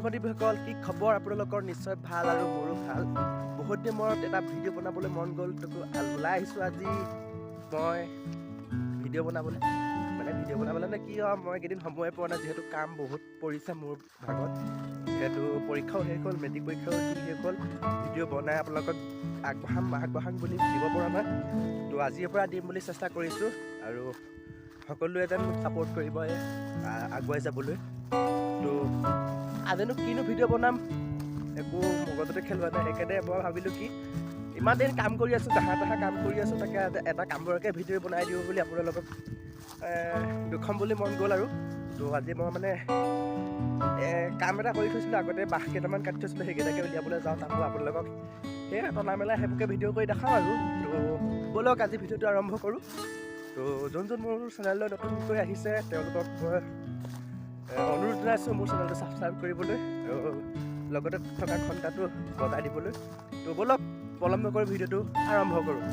বন্ধু বান্ধৱীসকল, কি খবৰ আপোনালোকৰ? নিশ্চয় ভাল আৰু মোৰো ভাল। বহুত দিন মূৰত এটা ভিডিঅ' বনাবলৈ মন গ'ল, তো ওলাই আহিছোঁ আজি মই ভিডিঅ' বনাবলৈ। মানে ভিডিঅ' বনাবলৈ মানে কি হয়, মই এইকেইদিন সময়ে পোৱা নাই, যিহেতু কাম বহুত পৰিছে মোৰ ভাগত। যিহেতু পৰীক্ষাও শেষ হ'ল, মেট্ৰিক পৰীক্ষাও শেষ হ'ল, ভিডিঅ' বনাই আপোনালোকক আগবঢ়াম বুলি দিব পৰা নাই। তো আজিৰ পৰা দিম বুলি চেষ্টা কৰিছোঁ আৰু সকলোৱে যেন মোক ছাপোৰ্ট কৰিব আগুৱাই যাবলৈ। তো আজিনো কিনো ভিডিঅ' বনাম, একো মগজতে খেলোৱা নাই। সেইকাৰণে মই ভাবিলোঁ কি ইমান দিন কাম কৰি আছোঁ, জাহা তাহা কাম কৰি আছোঁ, তাকে এটা কামৰকে ভিডিঅ' বনাই দিওঁ বুলি আপোনালোকক দুখম বুলি মন গ'ল আৰু। তো আজি মই মানে কাম এটা কৰি থৈছিলোঁ আগতে, বাঁহ কেইটামান কাটি থৈছিলোঁ, সেইকেইটাকে উলিয়াবলৈ যাওঁ। তাকো আপোনালোকক সেই টনা মেলা সেইবোৰকে ভিডিঅ' কৰি দেখাওঁ আৰু। তো ব'লক আজি ভিডিঅ'টো আৰম্ভ কৰোঁ। তো যোন যোন মোৰ চেনেললৈ নতুনকৈ আহিছে তেওঁলোকক মই অনুৰোধ জনাইছোঁ মোৰ চেনেলটো ছাবস্ক্ৰাইব কৰিবলৈ আৰু লগতে থকা ঘণ্টাটো বজাই দিবলৈ। তো ব'লক পলম নকৰি ভিডিঅ'টো আৰম্ভ কৰোঁ।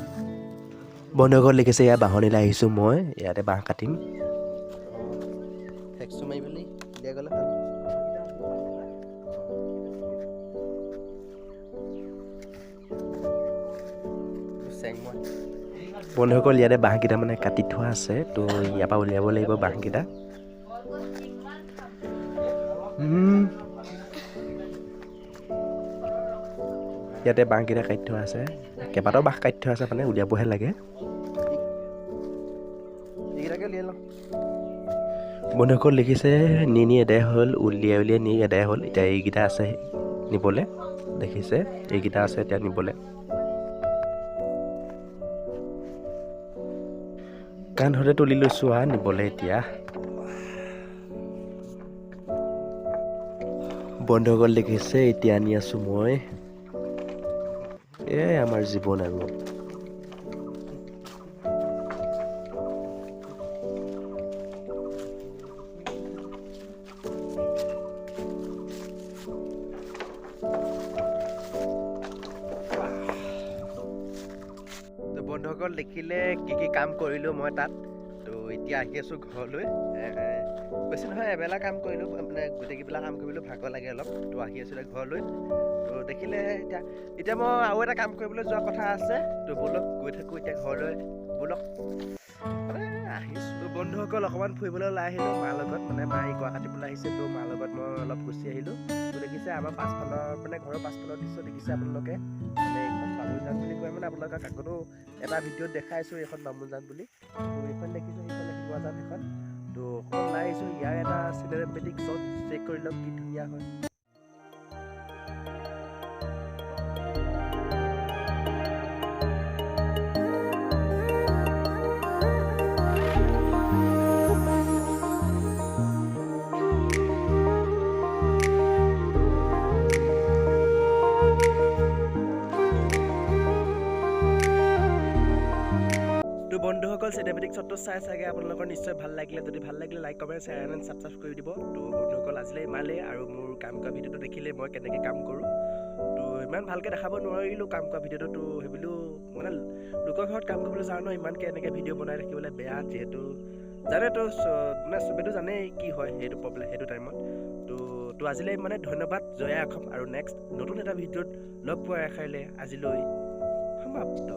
বন্ধুসকল দেখিছে, ইয়াত বাঁহনিলৈ আহিছোঁ মই, ইয়াতে বাঁহ কাটিম। ফেকচু মাৰি পেলি উলিয়াই গ'লে ভাল। চেংমৰা। বন্ধুসকল, ইয়াতে বাঁহকেইটা মানে কাটি থোৱা আছে, তো ইয়াৰ পৰা উলিয়াব লাগিব বাঁহকেইটা। ইয়াতে বাঁহকেইটা কাটি থোৱা আছে, কেইবাটাও বাঁহ কাটি থোৱা আছে, মানে উলিয়াবহে লাগে। এইকেইটাকে উলিয়াই লওঁ। বন্ধুসকল দেখিছে, নি নি এদাই হ'ল, উলিয়াই উলিয়াই নি এদাই হ'ল। এতিয়া এইকেইটা আছে নিবলৈ, দেখিছে এইকেইটা আছে এতিয়া নিবলৈ। কান্ধতে তুলি লৈছোঁ আৰু নিবলৈ এতিয়া। বন্ধুসকল দেখিছে, এতিয়া আনি আছোঁ মই। এয়াই আমাৰ জীৱন আৰু। তো বন্ধুসকল দেখিলে কি কি কাম কৰিলোঁ মই তাত। তো এতিয়া আহি আছোঁ ঘৰলৈ। বেছি নহয়, এবেলা কাম কৰিলোঁ, মানে গোটেইকেইবেলা কাম কৰিবলৈ ভাগৰ লাগে অলপ। তো আহি আছোঁ এতিয়া ঘৰলৈ। তো দেখিলে এতিয়া এতিয়া মই আৰু এটা কাম কৰিবলৈ যোৱা কথা আছে। তো ব'লক গৈ থাকোঁ এতিয়া ঘৰলৈ, ব'লক। মানে আহিছোঁ। তো বন্ধুসকল অকণমান ফুৰিবলৈ ওলাই আহিলোঁ মাৰ লগত, মানে মা গুৱা কাটিবলৈ আহিছে, তো মাৰ লগত মই অলপ গুচি আহিলোঁ। তো দেখিছে আমাৰ পাছফালৰ, মানে ঘৰৰ পাছফালৰ দৃশ্য দেখিছে আপোনালোকে। মানে এইখন বামুণজান বুলি কয়, মানে আপোনালোকক আগতো এটা ভিডিঅ'ত দেখাইছোঁ এইখন বামুণজান বুলি। তো এইখন দেখিছে, সেইফালে শিঙৰাজান সেইখন। তো অকণমান ওলাই আহিছোঁ, ইয়াৰ এটা চিনেমেটিক শ্বট চেক কৰি লওক কি ধুনীয়া হয়। তো বন্ধুসকল চিনেমেটিক শ্বটটো চাই চাগে আপোনালোকৰ নিশ্চয় ভাল লাগিলে। যদি ভাল লাগিলে like, comment, share and subscribe কৰি দিব। তো বন্ধুসকল আজিলৈ ইমানেই। আৰু মোৰ কাম কৰা ভিডিঅ'টো দেখিলে মই কেনেকৈ কাম কৰোঁ, তো ইমান ভালকৈ দেখাব নোৱাৰিলোঁ কাম কৰা ভিডিঅ'টো। তো সেইবুলিও মানে লোকৰ ঘৰত কাম কৰিবলৈ যাওঁ ন, ইমানকৈ এনেকৈ ভিডিঅ' বনাই থাকিবলৈ বেয়া, যিহেতু জানেতো মানে চবেইতো জানেই কি হয় সেইটো প্ৰব্লেম সেইটো টাইমত। তো তো আজিলৈ মানে ধন্যবাদ, জয় অসম। আৰু নেক্সট নতুন এটা ভিডিঅ'ত লগ পোৱাৰ আশাৰে আজিলৈ সমাপ্ত।